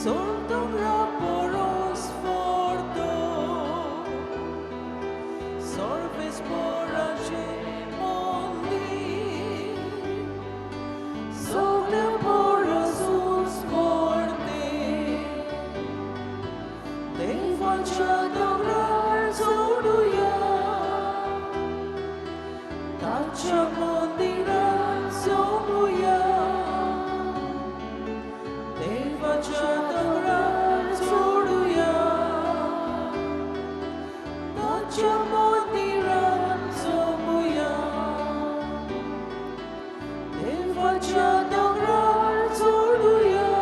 सोड दोंगरा पोरोस फोर्तो सर्वेस्पोराचें मंदीर सगल्या पोरसून व्हडलें. देवाच्या दोंगरार चडुया, ताच्या मंदिरात जमुया. देवाच्या दोंगरार चडुया, ताच्या मंदिरात जमुया. देवाच्या दोंगरार चडुया,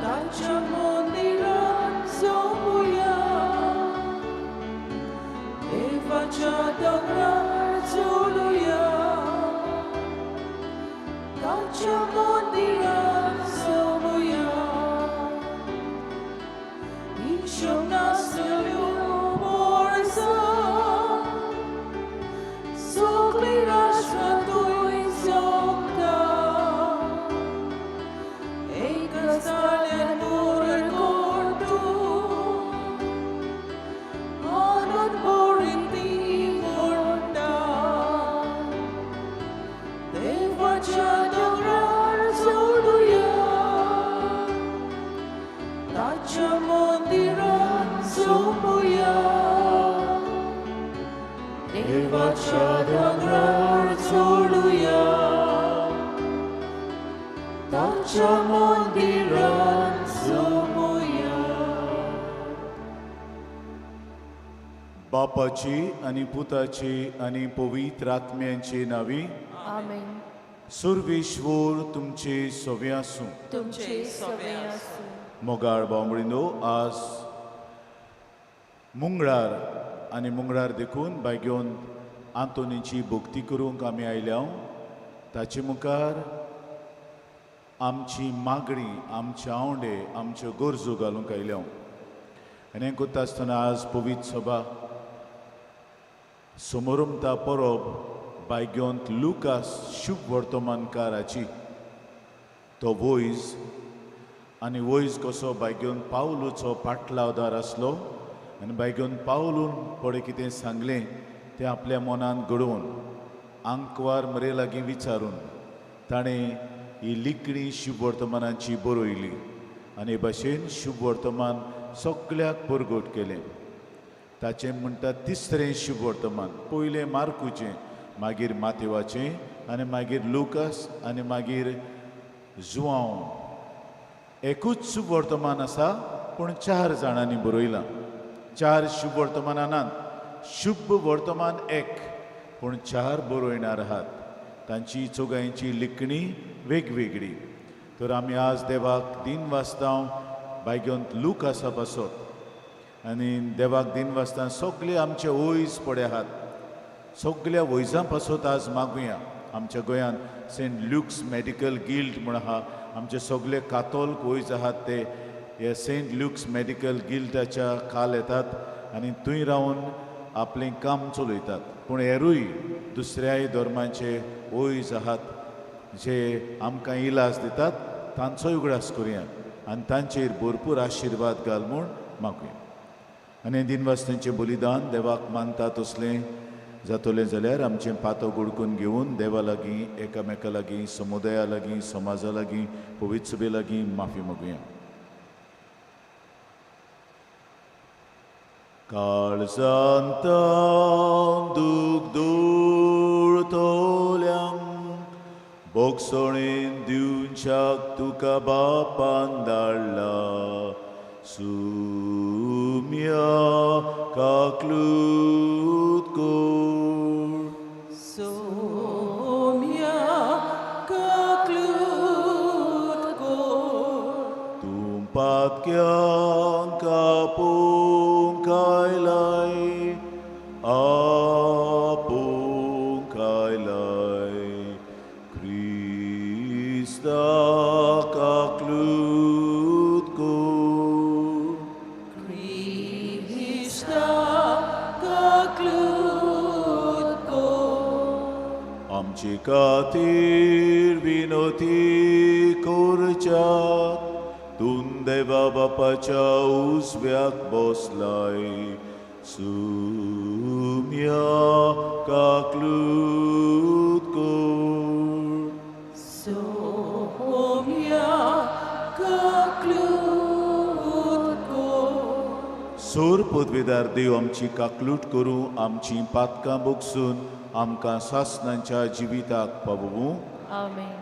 ताच्या मंदिरात जमुया. देवाच्या दोंगरार चडुया, ताच्या मंदिरात जमुया. हिशोब नासल्यो वर्सां सगळीं राष्ट्रां थंय जमता. एकाच ताळ्यान मुरळ करून आनंद भरीत तीं म्हणटा. देवाच्या दोंगरार चडुया, ताच्या मंदिरात जमुया. देवाच्या दोंगरार चडुया, ताच्या मंदिरात जमुया. बापाची आनी पुताची आनी पवित्र आत्म्यांची नावी. आमेन. सुर्वेश्वर तुमचे सोवे आसूं. तुमचे सवे आसूं. मोगाळ बावणीनो, आज मुंगळार आनी मुंगळार देखून बायगेवन आंतोनीची भक्ती करूंक आमी आयल्या. ताचे मुखार आमची मागणी, आमचे आंवडे, आमच्यो गरजो घालूंक आयल्या. आनी हें करता आसतना आज पवित्र सभा समोरमता परब बायगेवंत लुकास शुभ वर्तमानकाराची. तो वयज आनी वयज कसो बायगेवन पावलूचो पाटलावदार आसलो आनी बायगेवन पावलून पळय कितें सांगलें तें आपल्या मनान घडोवन आंकवार मरे लागीं विचारून ताणें ही लिखणी शुभ वर्तमानाची बरयली आनी हे भाशेन शुभ वर्तमान सगळ्याक परगट केलें. ताचें म्हणटा तिसरें शुभ वर्तमान. पयलें मार्कूचें, मागीर मातेवाचें आनी मागीर लुकास आनी मागीर जुआंव. एकूच शुभ वर्तमान आसा पूण चार जाणांनी बरयलां. चार शुभ वर्तमानां नात, शुभ वर्तमान एक पूण चार बरयणार आहात. तांची चोगांयची लिखणी वेगवेगळी. तर आमी आज देवाक दिन वाचता बायगेवंत लुकासा पासत आनी देवाक दिन वाचता सगळे आमचे वयज पडे आहात, सगळ्या वैजां पासत आज मागुया. आमच्या गोंयांत सेंट ल्युक्स मेडिकल गिल्ड म्हूण आहा. आमचे सगळे कातोल्क वैज आहात ते हे सेंट ल्युक्स मेडिकल गिल्डाच्या खाल येतात आनी थंय रावन आपलें काम चलयतात. पूण हेरूय दुसऱ्याय धर्माचे वैज आहात जे आमकां इलाज दितात, तांचोय उगडास करुया आनी तांचेर भरपूर आशिर्वाद घाल म्हूण मागुया. आनी दिनवासतेंचें बलिदान देवाक मानता तसलें जातलें जाल्यार आमचें पातो गुडकून घेवन देवा लागीं, एकामेका लागीं, समुदाया लागीं, समाजा लागीं, पवित्र सभे लागीं माफी मागुया. काळजांत दूख दुळतोल्यांक बोगसणेन दिवच्याक तुका बापान धाडला. सुम्या काकलूत कोर. सोम्या काकलूत कोर. तूं पातक्यांक आपोवंक आयलाय, आपोवंक आयलाय. क्रिस्ता काकलूत कोर. क्रिस्ता काकलूत कोर. आमच्या आमचे खातीर विनोती करच्याक तूं देवा बापाच्या उजव्याक बसलाय. सुम्या काकलूत कर. सोम्या काकलूत कर. सोर पदवेदार देव आमची काकलूट करूं, आमची पातकां बोगसून आमकां सासणांच्या जिविताक पावोवं. आमेन.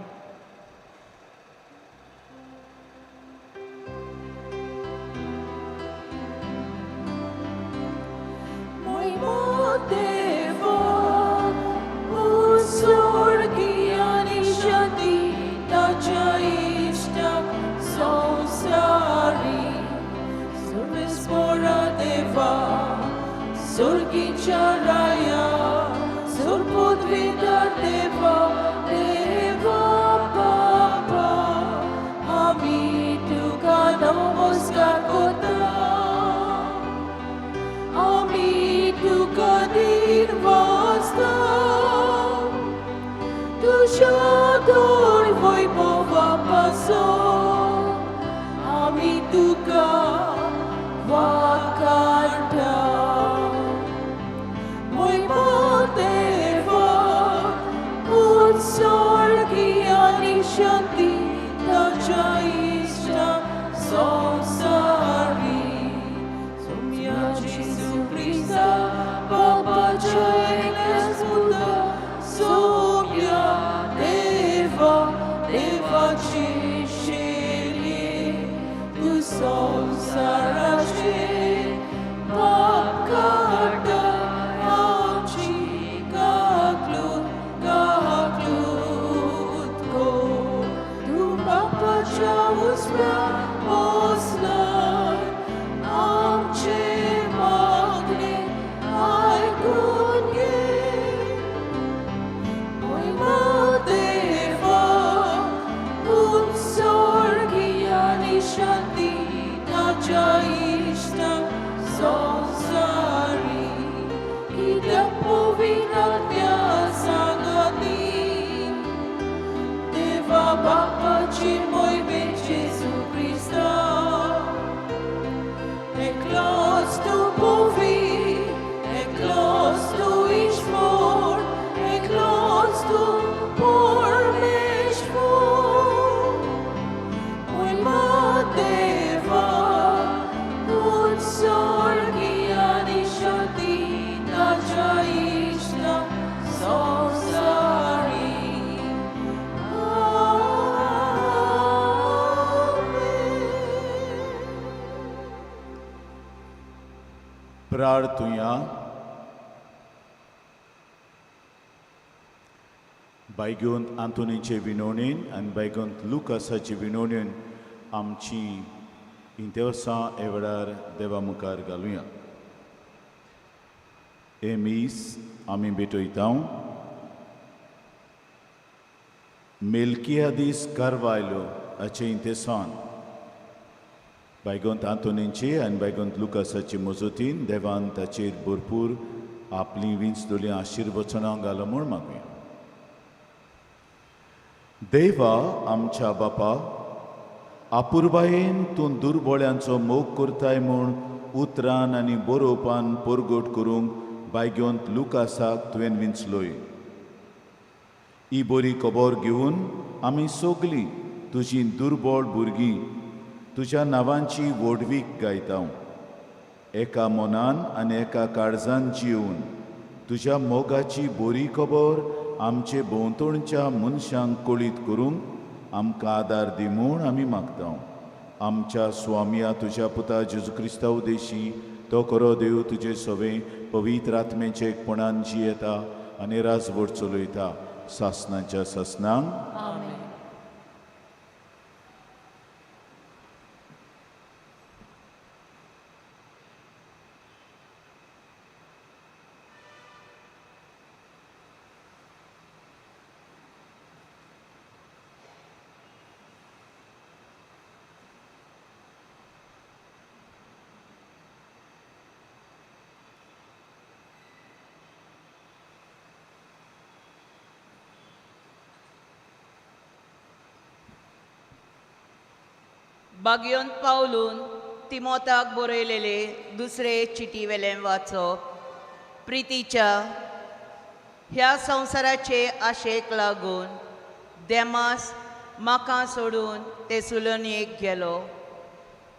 प्रार्थुया. बायगोंत आंतोनीचे विनोणेन आनी बायगोंत लुकासाचे विनोणेन आमची इंतेवसां हे वेळार देवा मुखार घालुया. हे मीस आमी भेटयता मेलकियादीस कारवायलो हाचें इंतेसान बायगोंत आंतोनीचे आनी बायगोंत लुकासाचे मजतीन देवान ताचेर भरपूर आपली विंचतली आशिर्वचनां घालो म्हूण मागुया. देवा आमच्या बापा, आपुरबायेन तूं दुर्बोळ्यांचो मोग करताय म्हूण उतरान आनी बरोवपान परगट करूंक बायगोंत लुकासाक तुवें विंचलोय. ही बरी खबर घेवन आमी सगलीं तुजी दुर्बळ भुरगीं तुज्या नांवांची व्हडवीक गायता. एका मनान आनी एका काळजान जिवन तुज्या मोगाची बरी खबर आमचे भोंवतणच्या मनशांक कळीत करूंक आमकां आदार दी म्हूण आमी मागता. आमच्या स्वामया तुज्या पुता जेजू क्रिस्ता उदेशी तो खरो देव तुजे सवे पवित्र आत्म्याचे एकपणान जियेता आनी राजवट चलयता सासनाच्या सासनांक. आमेन. बागयोन पावलून तिमोताक बरयलेले दुसरे चिटीवेलें वाचप. प्रितीच्या ह्या संवसाराचे आशेक लागून देमास म्हाका सोडून तेसुलोनियेक गेलो,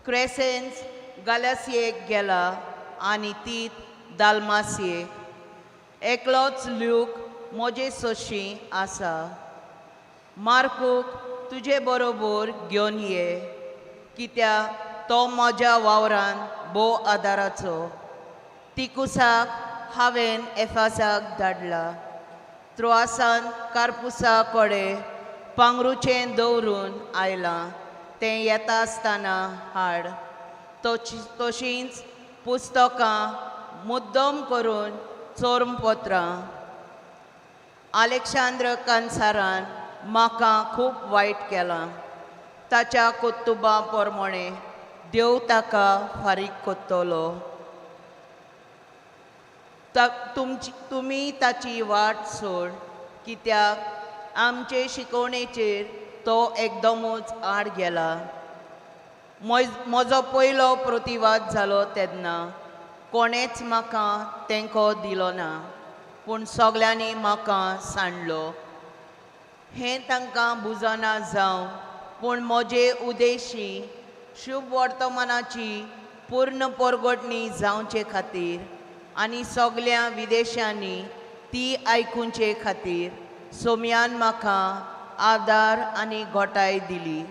क्रेसेन्स गालासियेक गेला आनी तीत दालमासियेक. एकलोच ल्यूक म्हजे सोशी आसा. मार्कूक तुजे बरोबर घेवन ये, कित्याक तो म्हज्या वावरान भोव आदाराचो. तिकुसाक हांवें एफासाक धाडला. त्रोआसान कारपुसा कडेन पांगरुचें दवरून आयलां, तें येता आसतना हाड. तशींच पुस्तकां मुद्दम करून चोरमपत्रां. आलेक्सांद्र कांसारान म्हाका खूब वायट केलां. ताच्या कर्तुबा प्रमाणें देव ताका फारीक करतलो. तुमी ताची वाट सोड, कित्याक आमचे शिकवणेचेर तो एकदमूच आड गेला. म्हजो पयलो प्रतिवाद जालो तेन्ना कोणेच म्हाका तेंको दिलो ना, पूण सगल्यांनी म्हाका सांडलो. हें तांकां बुजना जावं, पूण म्हजे उदेशी शुभ वर्तमानाची पूर्ण परगटणी जावचे खातीर आनी सगल्या विदेशांनी ती आयकुचे खातीर सोम्यान म्हाका आदार आनी घोटाय दिली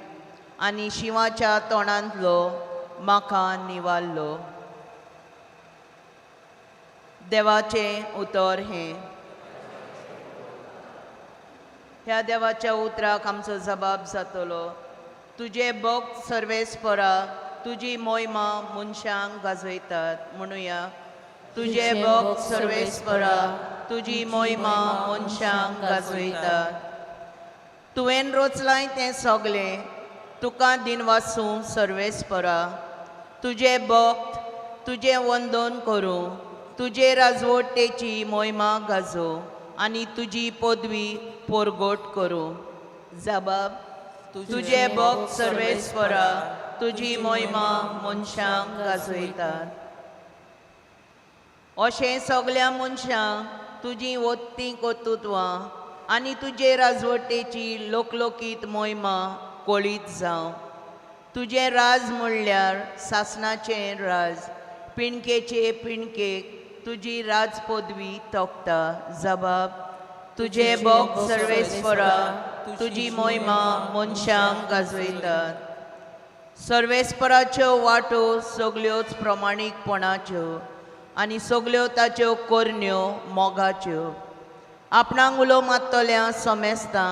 आनी शिंवाच्या तोंडांतलो म्हाका निवारलो. देवाचें उतर हें. ह्या देवाच्या उतराक आमचो जबाब जातलो. तुजे भक्त सर्वेस्परा तुजी मोहिमा मनशांक गाजयतात. म्हणुया, तुजे भक्त सर्वेस्परा तुजी मोहिमा मनशांक गाजयतात. तुवें रचलाय तें सगलें तुका दिनवासूं सर्वेस्परा. तुजे भक्त तुजें वंदन करूं, तुजे राजवटेची मोहिमा गाजोवं आनी तुजी पदवी परगट करूं. जबाब, तुजे भक्त सर्वेस्परा तुजी मोहिमा मनशांक गाजयतात. अशें सगल्या मनशांक तुजी वत्ती कर्तृत्वां आनी तुजे राजवटेची लोकलोकीत मोहिमा कळीत जावं. तुजें राज म्हणल्यार सासणाचें राज, पिणकेचे पिणकेक तुजी राज पदवी तोखता. जबाब, तुजे भक्त सर्वेस्परा तुजी मोहिमा मनशांक गाजयतात. सर्वेस्पराच्यो वाटो सगल्योच प्रमाणीकपणाच्यो आनी सगल्यो ताच्यो करण्यो मोगाच्यो. आपणाक उलो मारतल्या समेस्तां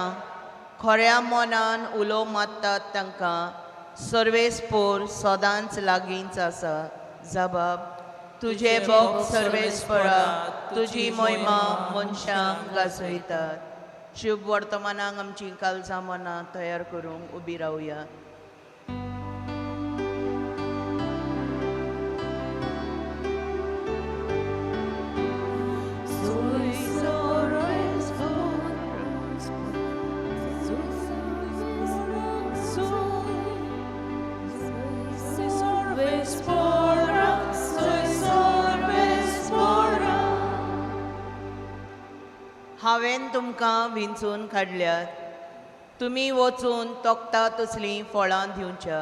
खऱ्या मनान उलो मारतात तांकां सर्वेस्पोर सदांच लागींच आसा. जबाब, तुजे भक्त सर्वेस्परा तुजी मोहिमा मनशांक गाजयतात. शुभ वर्तमानाक आमची कालजां मनां तयार करूंक उबी रावया. हांवें तुमकां विंचून काडल्यात, तुमी वचून तोखता तसलीं फळां दिवच्या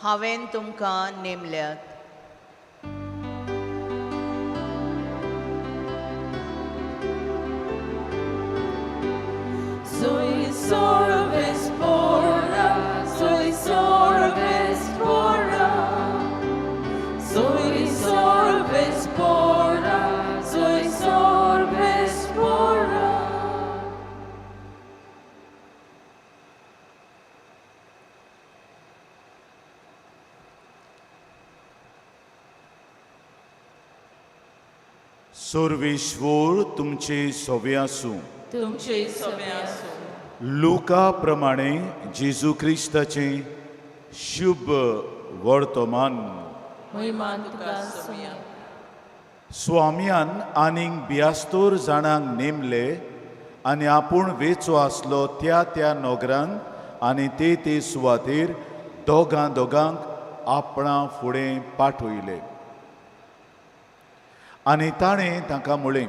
हांवें तुमकां नेमल्यात. Soy sorvespora, soy sorvespora, soy sorvespora, soy sorvespora. Sarveshwar तुमचे सवे आसूं. तुमचे सवे आसूं. लुका प्रमाणे जेजू क्रिस्ताचें शुभ वर्तमान. महिमा तुका सोम्या. स्वाम्यान आनीक बियास्तोर जाणांक नेमले आनी आपूण वेचो आसलो त्या त्या नगरांत आनी ते ते सुवातेर दोगां दोगांक आपणा फुडें पाठयले आनी ताणें तांकां म्हळें,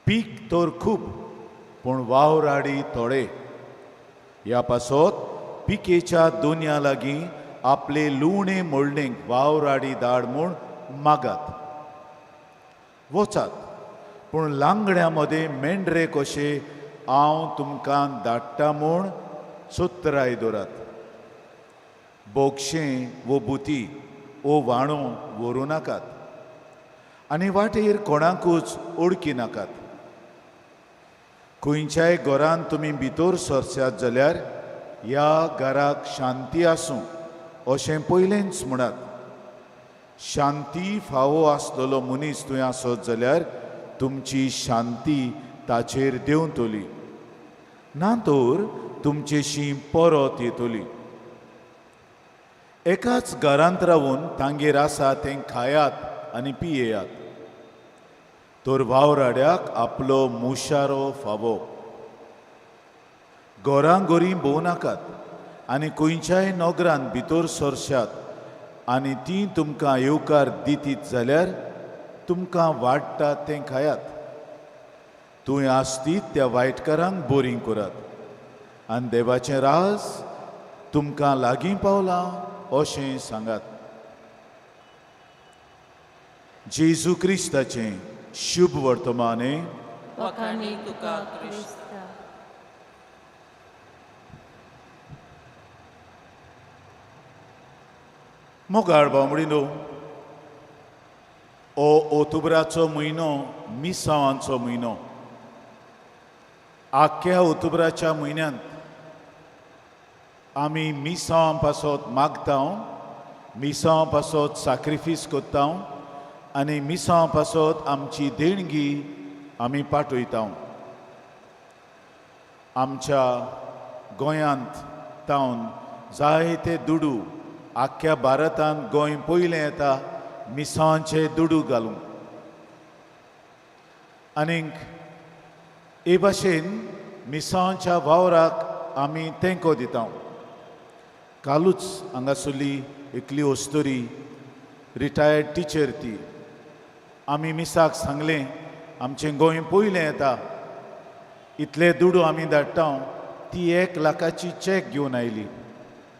पीक तर खूब पूण वावराडी थोडे. ह्या पासत पिकेच्या दोनया लागीं आपले लुवणे मोडणेक वावराडी धाड म्हूण मागात. वचात, पूण लांगड्या मदें मेंढरे कशे हांव तुमकां धाडटा म्हूण चत्राय दवरात. बोगशें वो बुती वो वाणो व्हरूं नाकात आनी वाटेर कोणाकूच ओळखी नाकात. खंयच्याय घरांत तुमी भितर सरशात जाल्यार ह्या घराक शांती आसूं अशें पयलेंच म्हणात. शांती फावो आसलेलो मनीस तुवें आसत जाल्यार तुमची शांती ताचेर देंवतली, ना तर तुमचेशी परत येतली. एकाच घरांत रावून तांगेर आसा तें खायात आनी पियेयात, तर वावराड्याक आपलो मुशारो फावो. घरां घरीं भोंवू नाकात आनी खंयच्याय नगरांत भितर सरशात आनी तीं तुमकां येवकार दितीत जाल्यार तुमकां वाडटा तें खायात. तुवें आसतीत त्या वायटकारांक बरीं करात आनी देवाचें राज तुमकां लागीं पावलां अशें सांगात. जेजू क्रिस्ताचें शुभ वर्तमाने. वाखाणी तुका क्रिस्ता. मोगाळ बामडिनो, ओ ओतुब्राचो म्हयनो मिसांवांचो म्हयनो. आख्ख्या ओतुब्राच्या म्हयन्यांत आमी मिसांवां पासत मागता, मिसांवां पासत साक्रिफीस करता आनी मिसांवां पासत आमची देणगी आमी पाठयता. आमच्या गोंयांत तावन जायते दुडू आख्ख्या भारतांत गोंय पयलें येता मिसांवांचे दुडू घालूंक. आनीक हे भाशेन मिसांवांच्या वावराक आमी तेंको दिता. कालूच हांगासरली एकली अस्तुरी रिटायर्ड टिचर, ती आमी मिसाक सांगलें आमचें गोंय पयलें येता, इतले दुडू आमी धाडटा. ती 1 लाखाची चॅक घेवन आयली.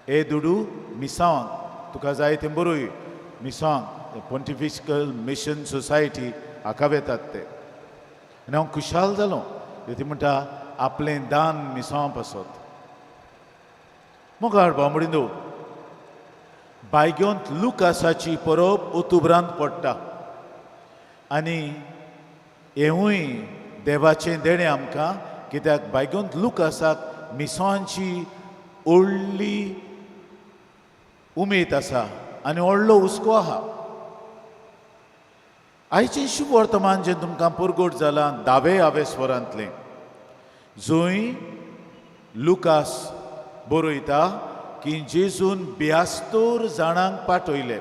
हे दुडू मिसांवांक, तुका जाय तें बरोय, मिसांवांक पोंटिफिकल मिशन सोसायटी हाका वेतात ते. आनी हांव खुशाल जालो. ती म्हणटा आपलें दान मिसांवां पासत. मोगाळ बांबडिंदो, बायगोंत लुकासाची परब ओतुब्रांत पडटा आनी हेंवूय देवाचें देणें आमकां, कित्याक बायगोंत लुकासाक मिसांवांची व्हडली उमेद आसा आनी व्हडलो हुस्को आहा. आयचें शुभ वर्तमान जें तुमकां परगट जालां दावे आवेस्वरांतलें, जंय लुकास बरयता की जेजून 72 जाणांक पाठयले.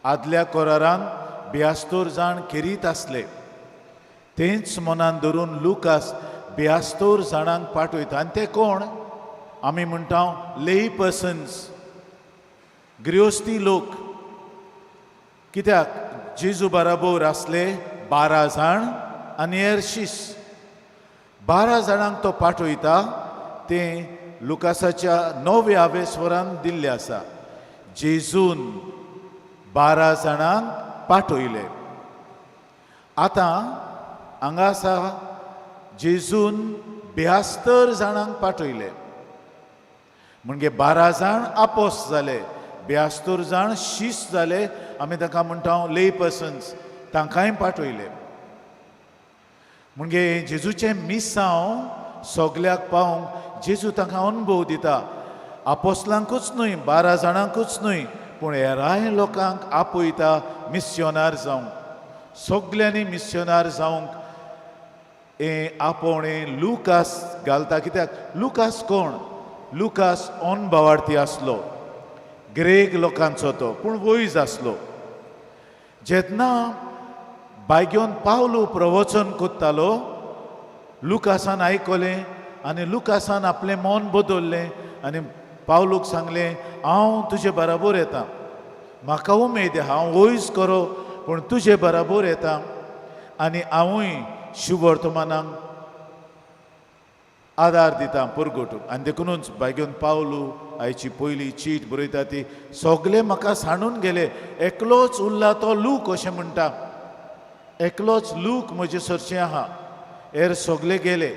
आदल्या कोरारान 72 जाण खेरीत आसले, तेंच मनान धरून लुकास 72 जाणांक पाठयता. आनी ते कोण? आमी म्हणटा लेय पर्सन्स, गृहस्थी लोक. कित्याक जेजू बराबर आसले 12 जाण आनी हेर शीस. 12 जाणांक तो पाठयता तें लुकासाच्या 9व्या आवेस्वरान दिल्लें आसा. जेजून 12 जाणांक पाठयले. आतां हांगा आसा जेजून 72 जाणांक पाठयले, म्हणजे 12 जाण आपोस जाले, 72 जाण शीस जाले. आमी तांकां म्हणटा ले पर्सन्स, तांकांय पाठयले. म्हणजे जेजूचें मिसांव सगल्याक पावोवंक जेजू तांकां अनुभव दिता. आपोसलांकूच न्हय, 12 जाणांकूच न्हय, पूण हेराय लोकांक आपयता मिस्योनार जावंक. सगल्यांनी मिस्योनार जावंक हें आपोवणें लुकास घालता. कित्याक लुकास कोण? लुकास अनभावार्थी आसलो, ग्रेग लोकांचो तो, पूण वयज आसलो. जेन्ना बायगेवन पावलो प्रवचन कोत्तालो, लुकासान आयकलें आनी लुकासान आपलें मन बदललें आनी पावलूक सांगलें हांव तुजे बराबर येता, म्हाका उमेद आहा, हांव वयस करो पूण तुजे बराबर येता आनी हांवूय शुभवर्तमानाक आदार दिता परगटूंक. आनी देखुनूच बायगेवन पावलू आयची पयली चीट बरयता ती सगळे म्हाका सांडून गेले, एकलोच उरला तो लूक अशें म्हणटा, एकलोच लूक म्हजे सरचें आहा, हेर सगळे गेले.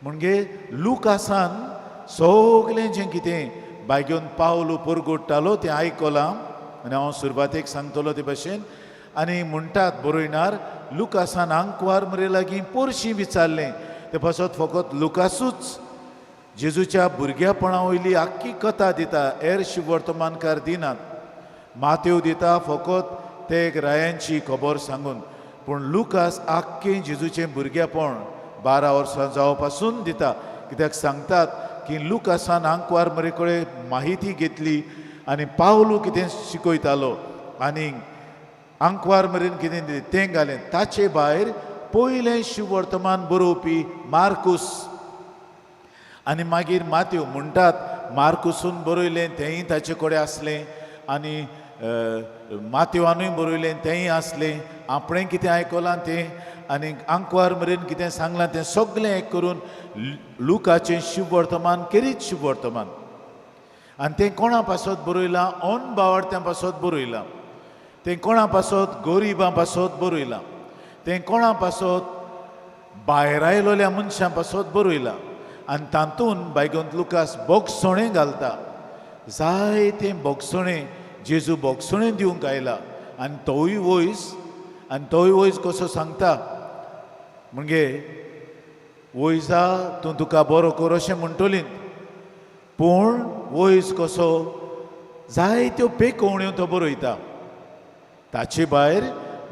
म्हणजे लुकासान सगळें जें कितें बायगेवन पावलू परगट्टालो तें आयकलां आनी हांव सुरवातेक सांगतलो ते भशेन. आनी म्हणटात बरयणार लुकासान आंकवार मरे लागीं पोरशीं विचारलें, ते पासत फकत लुकासूच जेजूच्या भुरग्यापणा वयली आख्खी कथा दिता, हेर शुभवर्तमानकार दिनात. मातेव दिता फकत ते एक रायांची खबर सांगून, पूण लुकास आख्खें जेजूचें भुरगेपण 12 वर्सां जावपा पासून दिता. कित्याक सांगतात की लुकासान आंकवार मरे कडेन माहिती घेतली आनी पावलू कितें शिकयतालो आनी आंकवार मेरेन कितें तें घालें. ताचे भायर पयलें शुभवर्तमान बरोवपी मार्कूस आनी मागीर मातेव. म्हणटात मार्कुसून बरयलें तेंय ताचे कडेन आसलें आनी मातेवानूय बरयलें तेंय आसलें, आपणें कितें आयकलां तें आनी आंकवार मेरेन कितें सांगलां तें सगळें एक करून लुकाचें शुभवर्तमान केरीत शुभवर्तमान. आनी तें कोणा पासत बरयलां? अनबावडत्यां पासत बरयलां. तें कोणा पासत? गरिबां पासत बरयलां. तें कोणा पासत? भायर आयलोल्या मनशां पासत बरयलां. आनी तातूंत बायगोंत लुकास बोगसणें घालता, जायतें बोगसणें जेजू बोगसणें दिवंक आयला. आनी तोवूय वयस, आनी तोवूय वयस कसो सांगता म्हणजे वयजा तूं तुका बरो कर अशें म्हणटली, पूण वयस कसो जायत्यो पेकोवण्यो तो बरयता. ताचे भायर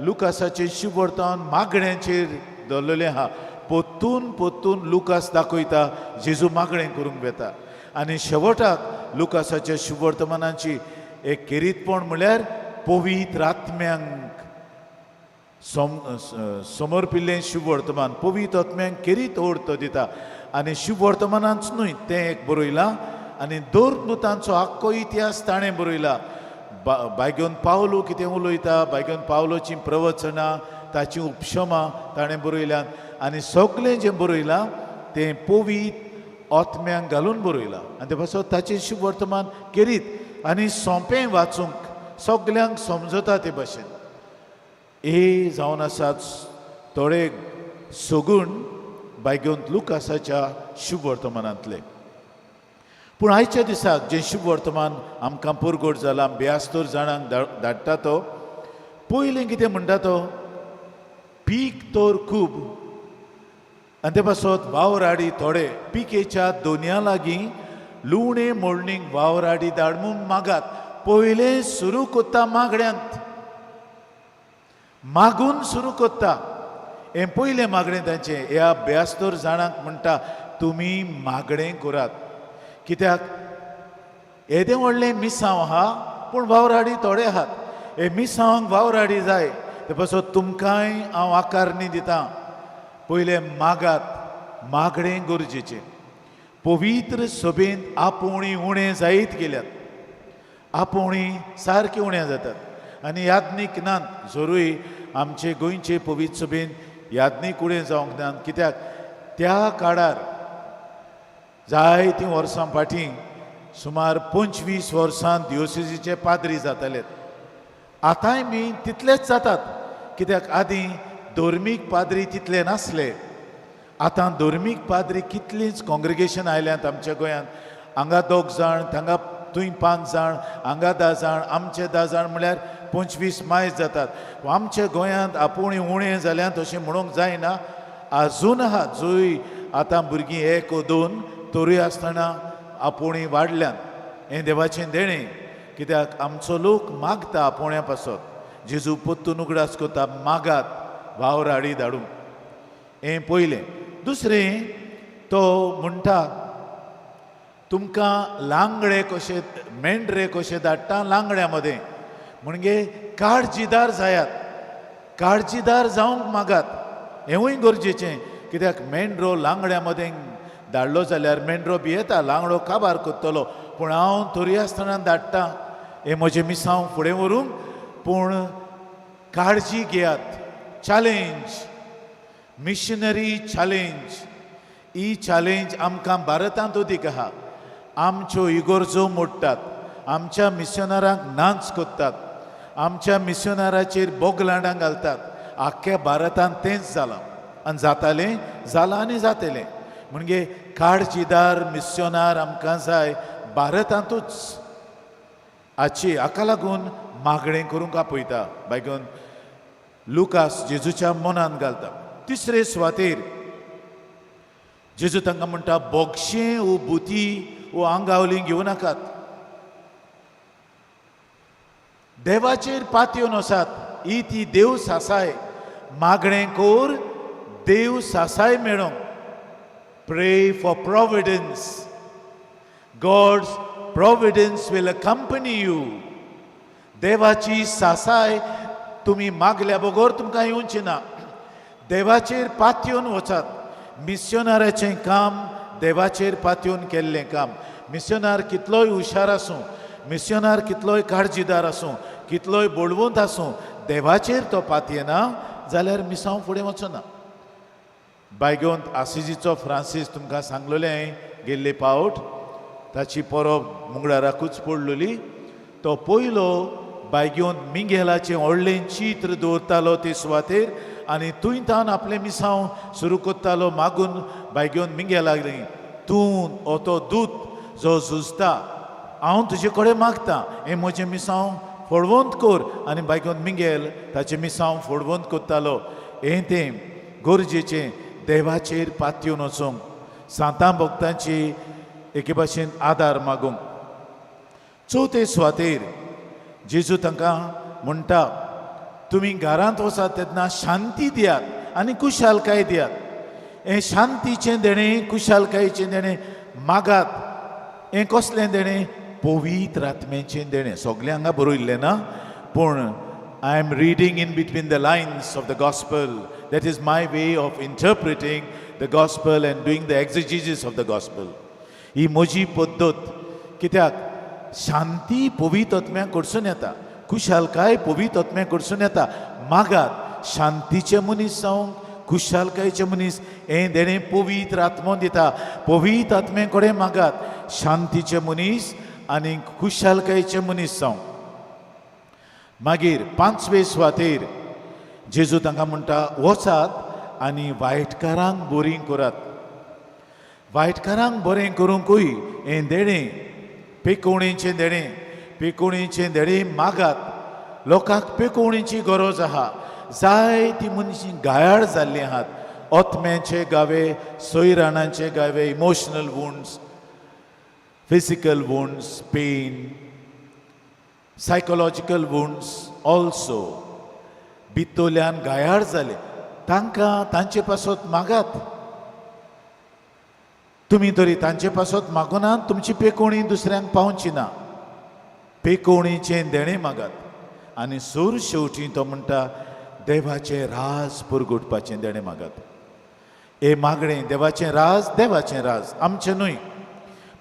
लुकासाचें शुभवर्तमान मागण्यांचेर दवरलेलें आहा. पोत्तून पोत्तून लुकास दाखयता जेजू मागणें करूंक वेता. आनी शेवटाक लुकासाच्या शुभवर्तमानाची एक केरीतपण म्हळ्यार पवित्र आत्म्यांक समर्पिल्लें शुभवर्तमान, पवित्र आत्म्यांक केरीत अर्थ दिता. आनी शुभवर्तमानांच न्हय तें एक बरयलां आनी धर्मदूतांचो आख्खो इतिहास ताणें बरयला. बायगेवन पावलो कितें उलयता, बायगेवन पावलोचीं प्रवचनां, ताचीं उपशमां ताणें बरयल्यात. आनी सगळें जें बरयलां तें पवित्र आत्म्यांक घालून बरयलां. आनी ते पासत ताचें शुभवर्तमान केरीत आनी सोंपें वाचूंक सगल्यांक समजता ते भाशेन. हे जावन आसात थोडे सगूण बायगेवन लुकासाच्या शुभवर्तमानांतले. पूण आयच्या दिसाक जें शुभवर्तमान आमकां परगट जालां, बेयास्तर जाणांक धाडटा तो पयलें कितें म्हणटा तो पीक तर खूब आनी ते पासत वावराडी थोडे, पिकेच्या दोनया लागीं लुवणे मोडणीक वावराडी धाड म्हूण मागात. पयलें सुरू कोत्ता मागण्यांत, मागून सुरू कोत्ता. हें पयलें मागणें तांचें. ह्या बेयास्तर जाणांक म्हणटा तुमी मागणें करात, कित्याक येदें व्हडलें मिसांव आहा पूण वावराडी थोडे आहात. हे मिसांवांक वावराडी जाय, ते पासत तुमकांय हांव आकारणी दितां. पयलें मागात, मागणें गरजेचें. पवित्र सभेंत आपोवणी उणें जायत गेल्यात, आपोवणी सारकी उणें जातात आनी याज्ञीक नात. जरूय आमचे गोंयचे पवित्र सभेंत याज्ञीक उणें जावंक नात, कित्याक त्या काळार जायतीं वर्सां फाटीं सुमार 25 वर्सां दियोसिजीचे पाद्री जाताले. आतांय बी तितलेच जातात, कित्याक आदीं धर्मीक पाद्री तितले नासले. आतां धर्मीक पाद्री कितलींच कॉंग्रिगेशन आयल्यात आमच्या गोंयांत. हांगा 2 जाण, थांगा थंय 5 जाण, हांगा 10 जाण, आमचे 10 जाण म्हळ्यार 25 मायज जातात. आमच्या गोंयांत आपूण उणें जाल्यात अशें म्हणूंक जायना. आजून आहा जंय आतां भुरगीं 1 ओ 2 तरूय आसतना आपोवणी वाडल्यात. हें देवाचें देणें, कित्याक आमचो लोक मागता आपोवण्या पासत. जेजू पोत्तून उगडास करता मागात वावराडी धाडूंक. हें पयलें. दुसरें तो म्हणटा तुमकां लांगडे कशे मेंढरे कशे धाडटा लांगड्या मदें, म्हणजे काळजीदार जायात, काळजीदार जावंक मागात. हेंवूय गरजेचें, कित्याक मेंढरो लांगड्या मदें धाडलो जाल्यार मेंढरो भियेता, लांगडो काबार करतलो. पूण हांव तरी आसतना धाडटा हें म्हजें मिसांव फुडें व्हरूंक, पूण काळजी घेयात. चॅलेंज, मिशनरी चॅलेंज, ही चॅलेंज आमकां भारतांत अदीक आहा. आमच्यो इगर्जो मोडटात, आमच्या मिशनरांक नाच कोत्तात, आमच्या मिशनराचेर बोगलांडां घालतात. आख्ख्या भारतांत तेंच जालां आनी जातालें, जालां आनी जातलें. म्हणजे काळजीदार मिशनार आमकां जाय भारतांतूच. हाची हाका लागून मागणें करूंक आपयता बायगून लुकास जेजूच्या मनांत घालता. तिसरे सुवातेर जेजू तांकां म्हणटा, बोगशें वो बुती वो आंगावली घेवं नाकात, देवाचेर पातयेवन वसात. ही ती देव सासाय, मागणें कोर देव सासाय मेळोंक. Pray for providence, God's providence will accompany you. देवाची सासाय तुमी मागल्या बगर तुमकां येवची ना. देवाचेर पातयेवन वचात. मिशनराचें काम देवाचेर पातयेवन केल्लें काम. मिशनार कितलोय हुशार आसूं, मिशनार कितलोय काळजीदार आसूं, कितलोय बळवंत आसूं, देवाचेर तो पातयेना जाल्यार मिसांव फुडें वचना. बायगोंत आसिजीचो फ्रांसीस तुमकां सांगलेलें हांवें गेल्ले पावट, ताची परब मुंगळाराकूच पडलेली. तो पयलो बायगोंत मिंगेलाचें व्हडलें चित्र दवरतालो ते सुवातेर आनी थंय तावन आपलें मिसांव सुरू करतालो. मागून बायगोंत मिंगेलाक लागली, तूं हो तो दूत जो झुजता, हांव तुजे कडेन मागता हें म्हजें मिसांव फळवंत कर. आनी बायगोंत मिंगेल ताचें मिसांव फळवंत करतालो. हें तें गरजेचें देवाचेर पातयेवन वचूंक, सांतां भक्तांची एके भाशेन आदार मागूंक. चवथे सुवातेर जेजू तांकां म्हणटा, तुमी घरांत वचात तेन्ना शांती दियात आनी खुशालकाय दियात. हें शांतीचें देणें, खुशालकायेचें देणें मागात. हें कसलें देणें? पवित्र आत्म्याचें देणें. सगळें हांगा बरयल्लें ना, पूण I am reading in between the lines of the gospel. That is my way of interpreting the gospel and doing the exegesis of the gospel. ही म्हजी पद्दत. कित्याक शांती पवित्र आत्म्या कडसून येता, खुशालकाय पवित्र आत्म्या कडसून येता. मागात शांतीचे मनीस जावंक, खुशालकायेचे मनीस. हें देणें पवित्र आत्मो दिता. पवित्र आत्म्या कडेन मागात शांतीचे मनीस आनी खुशालकायेचे मनीस जावंक. मागीर पांचवे सुवातेर जेजू तांकां म्हणटा, वचात आनी वायटकारांक बरीं करात. वायटकारांक बरें करूंकूय हें देणें, पेकोवणेचें देणें, पेकोवणेचें देणें मागात. लोकांक पेकोवणेची गरज आहा. जायतीं मनशां गायाळ जाल्लीं आहात, ओतम्याचे गावे, सोयराणांचे गावे, emotional wounds, physical wounds, pain, psychological wounds also. भितरल्यान गायाळ जाले, तांकां तांचे पासत मागात. तुमी तरी तांचे पासत मागुना, तुमची पेकोवणी दुसऱ्यांक पावची ना. पेकोवणीचें देणें मागात. आनी सूर शेवटी तो म्हणटा, देवाचें राज पुरगुटपाचें देणें मागात. हे मागणें देवाचें राज, देवाचें राज आमचें न्हय.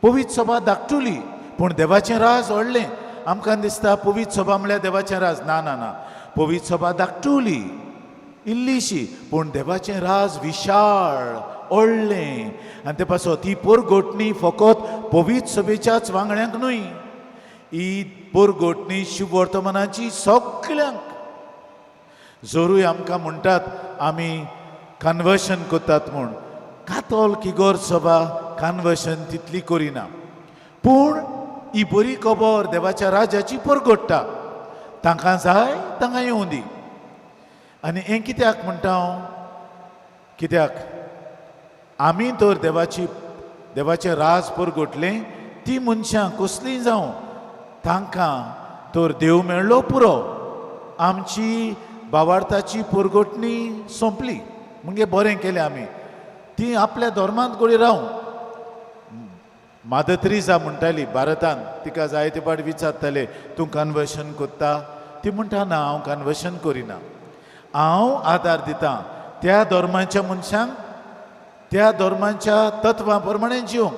पवित्र सभा धाकटुली, पूण देवाचें राज व्हडलें. आमकां दिसता पवित्र सभा म्हळ्यार देवाचें राज. ना ना ना, पवित्र सभा धाकटुली इल्लीशी, पूण देवाचें राज विशाळ व्हडलें. आनी ते पासत ही पोरगोटणी फकत पवित्र सभेच्याच वांगड्यांक न्हय, ही पोरगोटणी शुभवर्तमानाची सगळ्यांक. जरूय आमकां म्हणटात आमी कन्वर्शन करतात म्हूण, कातोल इगर्ज सभा कन्वर्शन तितली करिना, पूण ही बरी खबर देवाच्या राजाची परगट्टा. तांकां जाय तांकां येवं दी. आनी हें कित्याक म्हणटा हांव? कित्याक आमी तर देवाची देवाचें राज परगटलें, ती मनशां कसलीं जावं तांकां तर देव मेळ्ळो पुरो, आमची बावार्थाची परगटणी सोंपली. म्हणजे बरें केलें आमी. ती आपल्या धर्मांत घडये रावूं. मादर त्रिजा म्हणटाली भारतांत, तिका जायते फावट विचारताले, तूं कन्वर्शन करता? ती म्हणटा, ना, हांव कन्वर्शन करिना, हांव आदार दिता त्या धर्माच्या मनशांक त्या धर्माच्या तत्वां प्रमाणे जिवंक.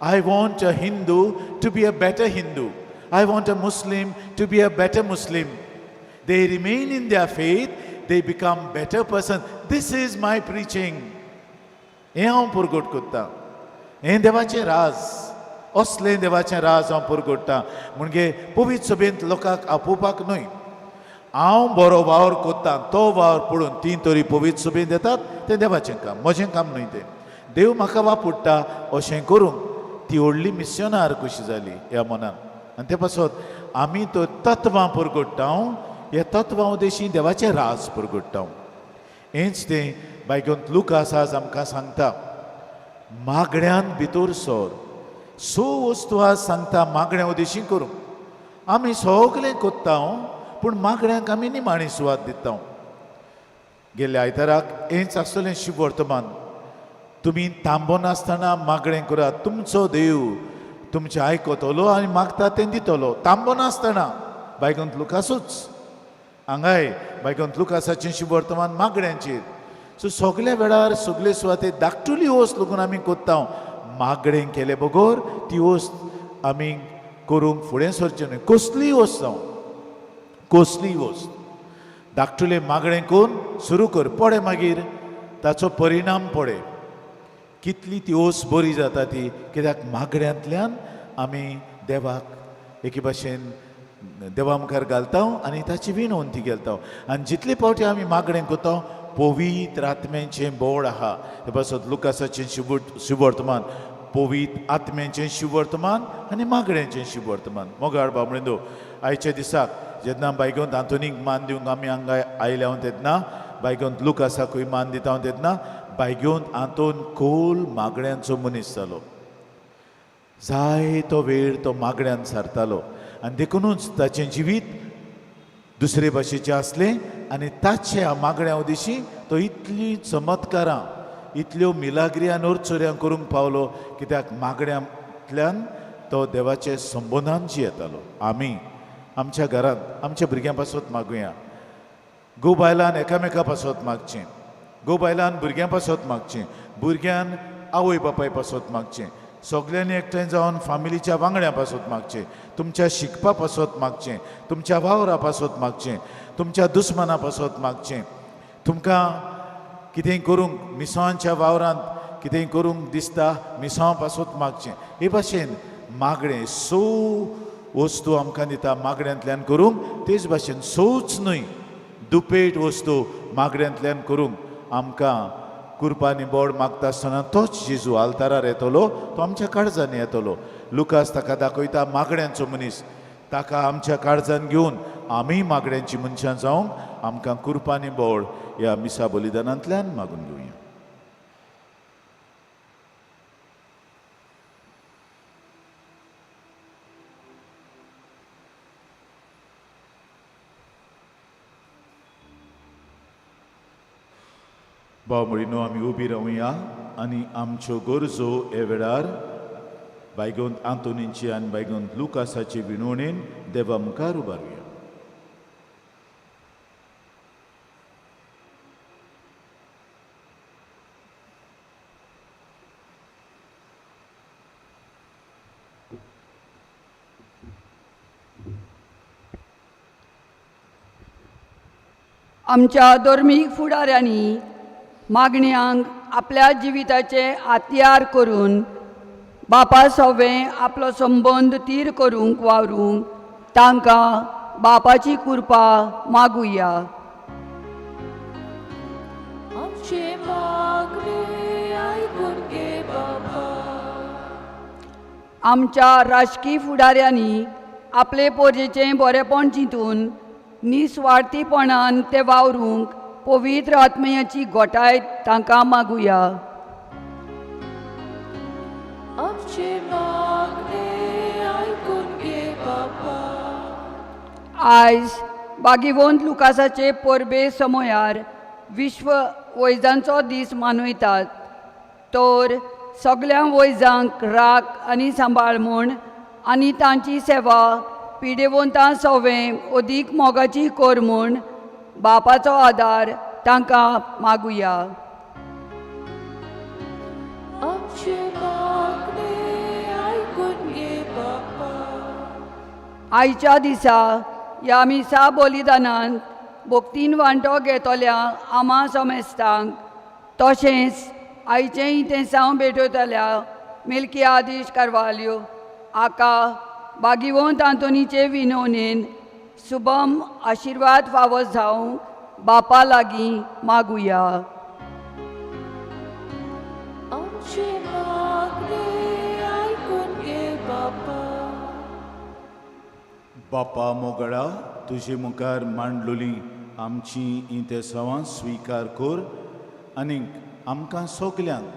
I want a Hindu to be a better Hindu. I want a Muslim to be a better Muslim. They remain in their faith, they become better person. This is my preaching. हें हांव पुरगोट कोत्तां. हें देवाचें राज, असलें देवाचें राज हांव पुरगोट्टां. म्हणजे पवित्र सभेंत लोकांक आपोवपाक न्हय. हांव बरो वावर कोत्तां, तो वावर पळोवन ती तरी पवित्र सभेंत येतात, तें देवाचें काम, म्हजें काम न्हय तें. देव म्हाका वापुडटा अशें करूंक. ती व्हडली मिस्योनार कशी जाली ह्या मनान. आनी ते पासत आमी तो तत्वां पुरगोट्टा, ह्या तत्वां उदेशी देवाचें राज पुरगोट्टा. हेंच तें बायगोंत लुकास आज आमकां सांगता, मागण्यान भितर सर. सो वस्तू आज सांगता मागण्या उदेशी करूंक. आमी सगलें कोत्ता पूण मागण्यांक आमी निमाणी सुवात दिता. गेल्ल्या आयताराक हेंच आसतलें शिव वर्तमान. तुमी थांबनासतना मागणें करात, तुमचो देव तुमचें आयकतलो आनी मागता तें दितलो, थांबनासतना. बायगोंत लुकासूच हांगाय बायगोंत लुकासाचें शिव वर्तमान मागण्यांचेर. सो सगल्या वेळार सगळे सुवातेर धाकटुली वस्त लागून आमी कोत्ता, मागणें केले बगर ती वस्त आमी करूंक फुडें सरचें न्हय. कसलीय वस्त जावं, कसलीय वस्त धाकटुलें मागणें करून सुरू कर, पडे मागीर ताचो परिणाम पडे कितली ती वस्त बरी जाता ती. कित्याक मागण्यांतल्यान आमी देवाक एके भाशेन देवा मुखार घालता आनी ताची विनवंती घालता. आनी जितले फावटी आमी मागणें करता, पवित्र आत्म्याचें बोड आहा. ते पासत लुकासाचें शिवर्तमान, पवित्र आत्म्याचें शिवर्तमान आनी मागण्याचें शिवर्तमान. मोगाळ बाबळिंदो, आयच्या दिसाक जेन्ना बायगोंत आंतोनीक मान दिवंक आमी हांगा आयल्या तेन्ना, बायगोंत लुकासाकूय मान दिता तेन्ना, बायगोंत आंतोन खोल मागण्यांचो मनीस जालो. जायतो वेळ तो मागण्यान सारतालो आनी देखुनूच ताचें जिवीत दुसरे भाशेचें आसलें. आनी ताच्या मागण्या उदेशी तो इतली चमत्कारां, इतल्यो मिलाग्री आनी अरचोऱ्यां करूंक पावलो, कित्याक मागण्यांतल्यान तो देवाचे संबंदान जियेतालो. आमी आमच्या घरांत आमच्या भुरग्यां पासत मागुया. गो बायलान एकामेका पासत मागचें, गो बायलान भुरग्यां पासत मागचें, भुरग्यान आवय बापाय पासत मागचें, सगल्यांनी एकठांय जावन फामिलीच्या वांगड्यां पासत मागचें, तुमच्या शिकपा पासत मागचें, तुमच्या वावरा पासत मागचें, तुमच्या दुस्माना पासत मागचें. तुमकां कितेंय करूंक मिसांच्या वावरांत कितेंय करूंक दिसता, मिसांव पासत मागचें. हे भाशेन मागणें सो वस्तू आमकां दिता मागण्यांतल्यान करूंक. तेच भाशेन सोच न्हय, दुपेट वस्तू मागण्यांतल्यान करूंक आमकां कुरपानी बोड मागता आसतना तोच जेजू आल्तारार येतलो, तो आमच्या काळजांनी येतलो. लुकास ताका दाखयता मागण्यांचो मनीस, ताका आमच्या काळजान घेवन आमी मागण्यांची मनशां जावंक आमकां कुरपानी बोड ह्या मिसा बलिदानांतल्यान मागून घेवया. भाव भयणीनो, आमी उबी रावया आनी आमच्यो गरजो हे वेळार बायगोंत आंतोनीची आनी बायगोंत लुकासाची विनवणेन देवा मुखार उबारुया. आमच्या धर्मीक फुडाऱ्यांनी मागण्यांक आपल्या जिविताचे आत्यार करून बापा सवें आपलो संबंद तीर करूंक वावरूंक तांकां बापाची कृपा मागुया. आमचे मागणे आयकून घे बाबा. आमच्या राजकी फुडाऱ्यांनी आपले पोरजेचें बरेपण चिंतून निस्वार्थीपणान ते वावरूंक पवित्र आत्मयाची गोटाय तांकां मागुया. आमचे मागणे आयकून घे बाबा. आयज बागीवंत लुकासाचे परबे समयार विश्व वैजांचो दीस मनयतात, तर सगळ्या वैजांक राख आनी सांबाळ म्हूण आनी तांची सेवा पिडेवंतां सवें अदीक मोगाची कर म्हूण बापाचो आदार तांकां मागुया. आमचे मागणे आयच्या दिसा ह्या मिसा बलिदानान भक्तीन वांटो घेतल्या आमा समेस्तांक तशेंच आयचें इतेसांव भेटयतल्या मिल्की आदिश कार्वाल्यो हाका बागिवंत आंतोनीचे विनवणेन शुभम आशिर्वाद फावो जावंक बापा लागीं मागुया. आमचे मागणे आयकून घे बापा. बापा मोगळा, तुजे मुखार मांडलोली आमची इंतेसांवां स्विकार कर आनीक आमकां सगल्यांक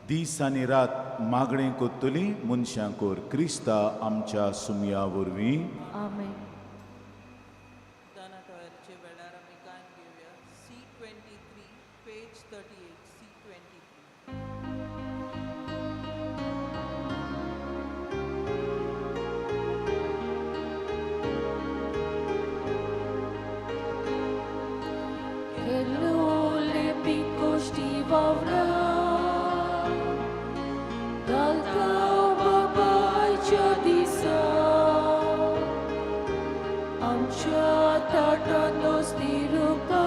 दीस आनी रात मागणें कोत्तली मनशां कर क्रिस्ता आमच्या सुमया वरवीं. आमेन. दानाटोयरचे वेळार आमी गायन घेवया C 23 page 38 C 23. Kellule pikošti vavra, घालता बाबायच्या दिसा, आमच्या ताटान नुस्ती रुपा,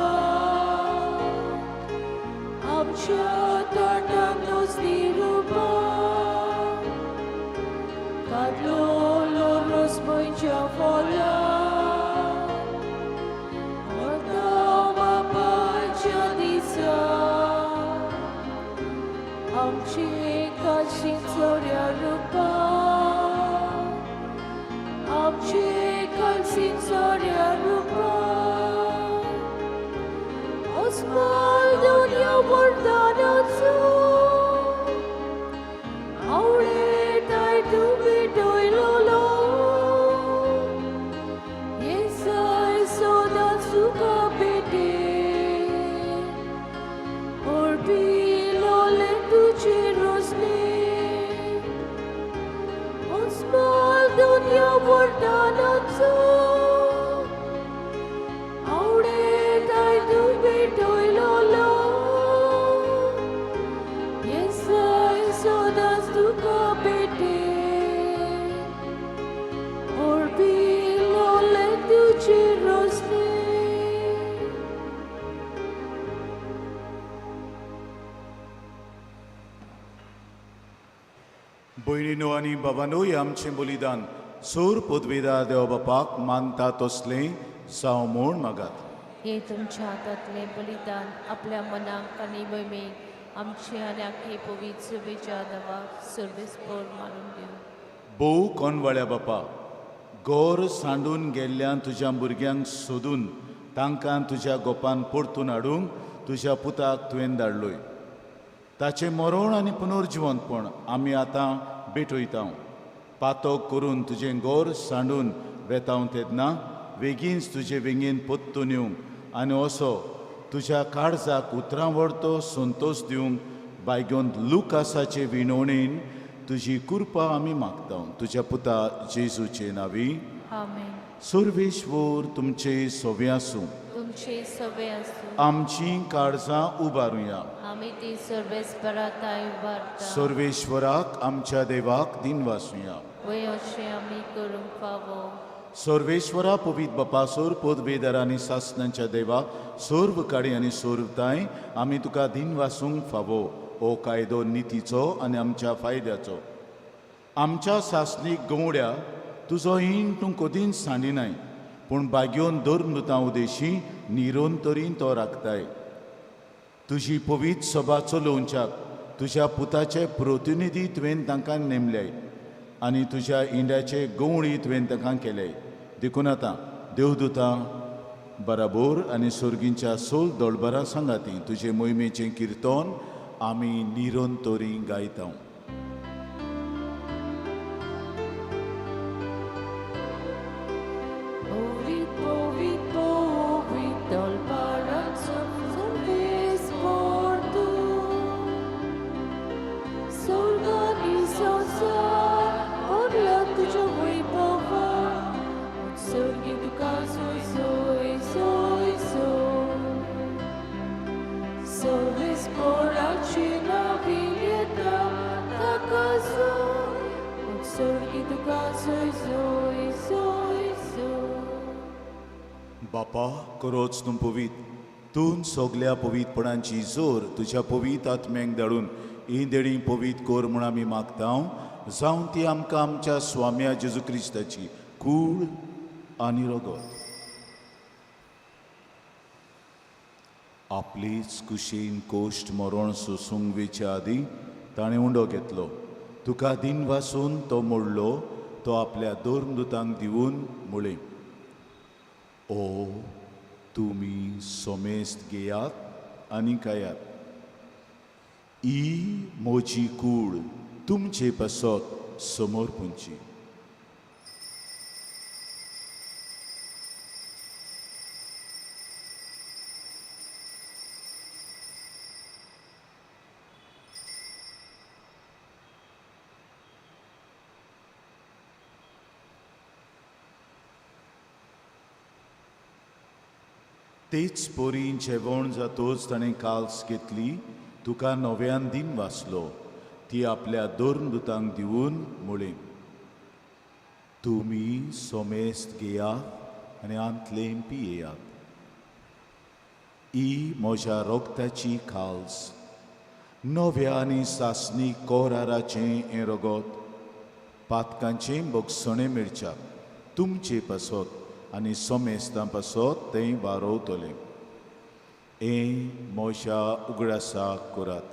आमच्या ताटान नुस्ती रुपा, काडलोलो रोस म्हयच्या फोला, व्हरता बापायच्या दिसा, आमची काशी चोऱ्या रुपा, आमची काशी चोऱ्या रुपा, Osmal दुनिया वरदानाचो, आवळे ताय तुमी टोयलोलो, येसाय सोदा सुखा पेटे, ओरबिलोले तुझे रोसले, Osmal दुनिया वरदानाचो, आवळे ताय तुमी टोयलोलो, येसाय सोदा सुखा पेटे, ओरबिलोले तुझे रोसले. भयणीनो आनी बाबानूय, आमचें बलिदान सूर पदवेदार देव बापाक मानता तसलें जावं म्हूण मागात. हे तुमच्या हातांतलें बलिदान आपल्या मनाक आनी मोहिमेक आमचे आनी आखे पवित्र सुबेच्या देवाक सर्वेस्पर मानून घेवं. भोव कोनवाळ्या बापा, गोर सांडून गेल्ल्यान तुज्या भुरग्यांक सोदून तांकां तुज्या गोपान परतून हाडूंक तुज्या पुताक तुवें धाडलोय. ताचें मरण आनी पुनर्जिवंतपण आमी आतां भेटयता. पातक करून तुजें गोर सांडून वेता तेन्ना वेगींच तुजे वेंगेन परतून येवंक आनी असो तुज्या काळजाक उतरां व्हरतो संतोश दिवंक बायगोन लुकासाचे विनवणेन तुजी कृपा आमी मागता, तुज्या पुता जेजूचे नांवी. आमेन. सर्वेश्वर तुमचे सोवे आसूं. तुमचे सवे आसूं. आमची काळजां उबारुया. आमी ती सर्वेस्पराताय उबारता. सर्वेश्वराक आमच्या देवाक दिनवासुया. वय अशें आमी करूंक फावो. सर्वेश्वरा पवित्र बापासोर पदवेदार आनी सासनांच्या देवा, सर्व काडी आनी सर्वताय आमी तुका दिनवासूंक फावो. हो कायदो नितीचो आनी आमच्या फायद्याचो. आमच्या सासणीक गंवड्या तुजो हीण तूं कदींच सांडिनाय, पूण बागयोन धर्मदुतां उदेशी निरंतरीन तो राखताय. तुजी पवित्र सभा चलोवच्याक तुज्या पुताचे प्रतिनिधी तुवें तांकां नेमले आनी तुज्या इंड्याचे गंवळी तुवें तांकां केले. देखून आतां देवदुतां बराबर आनी सर्गींच्या सोल दोळबरां सांगाती तुजे मोहिमेचें किर्तन आमी निरंतरी गायता. Povit, povit, povit, dol paranzo, solves portu. Solgani sonsar, orla tuja vaibhava, utsurgi tuka soy soy soy soy. Solves porachina viljeta, बापा करोच तूं पवीत, तूं सगल्या पवीतपणांची जोर तुज्या पवीत आत्म्यांक धाडून ही देणी पवीत कोर म्हूण आमी मागता, जावं ती आमकां आमच्या स्वाम्या जेजू क्रिस्ताची कूड आनी रगत. आपलीच कुशीन कोश्ट मरण सोसूंक वेच्या आदीं ताणें उंडो घेतलो, तुका दिन वासून तो मोडलो, तो आपल्या दोर्मदुतांक दिवन म्हळें, ओ तुमी सोमेस्त घेयात आनी खायात, ही म्हजी कूड तुमचे पासत समोर पुंची. तेच पोरीं जेवण जातोच ताणें काल्स घेतली, तुका नव्यान दिन वाचलो, ती आपल्या दोर्मदुतांक दिवन म्हळें, तुमी सोमेस्त घेयात आनी आंतलें पियेयात, ही म्हज्या रोगताची काल्स, नव्या आनी सासणी कोराराचें हें रगत, पातकांचें भोगसणें मेळच्याक तुमचे पासत आनी सोमेस्तां पासत तें वारोवतलें. हें म्हज्या उगडासाक करात.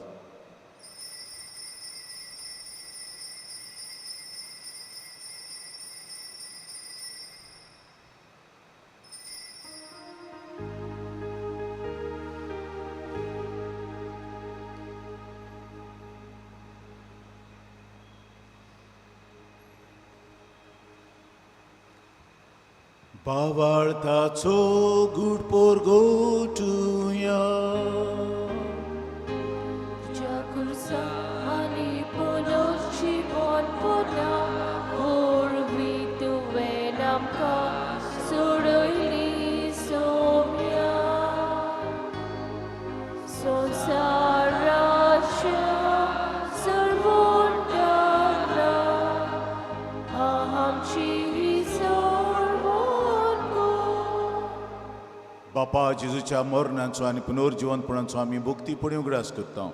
बावाळताचो गूढ पोरगोटुया, तुज्या खुर्सा आनी पुनर्जिवनपणा वरवीं तुवें आमकां सोडयली सोम्या. संवसाराच्या सर्वोंटाना आमची बापा जेजूच्या मरणाचो आनी पुनर्जिवनपणाचो आमी भक्तीपणी उगडास करता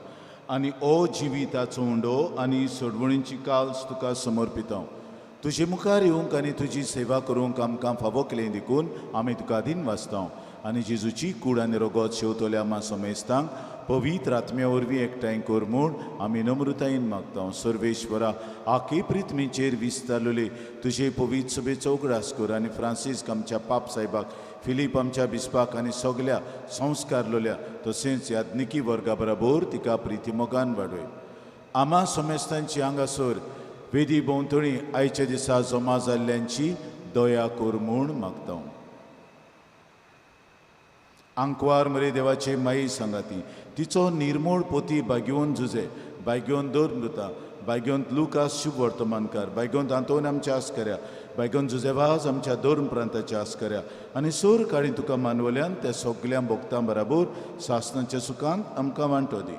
आनी ओ जिविताचो उंडो आनी सोडवणीची काल्स तुका समर्पिता. तुजे मुखार येवंक आनी तुजी सेवा करूंक आमकां फावो केलें देखून आमी तुका दिन वाचता आनी जेजूची कूड आनी रगत शेवतल्या आमा समेस्तांक पवित्र आत्म्या वरवीं एकठांय कर म्हूण आमी नम्रतायेन मागता. सर्वेश्वरा, आखे पृथ्वीचेर विस्तारलेले तुजे पवित्र सभेचो उगडास कर आनी फ्रांसीस्क आमच्या पाप साहेबाक, फिलीप आमच्या बिस्पाक आनी सगल्या संस्कारलोल्या तशेंच याज्ञिकी वर्गा बराबर तिका प्रितीमोगान वाडय. आमा समेस्तांची हांगासर वेदी भोंवतणी आयच्या दिसा जमा जाल्ल्यांची दया कर म्हूण मागता. आंकवार मरे देवाचे माई सांगाती, तिचो निर्मोळ पोती बागेवन जुजे, बागेवन दर मृता, बागेवन लुकास शुभ वर्तमानकार, बागेवन आंतोन आमच्या आस्कऱ्या, बागेवन जुजेवाज आमच्या दोन प्रांताच्या आस्कऱ्या आनी सोर काळी तुका मानवल्यान त्या सगल्या भोगतां बराबर सासनाच्या सुखांत आमकां वांटो दी.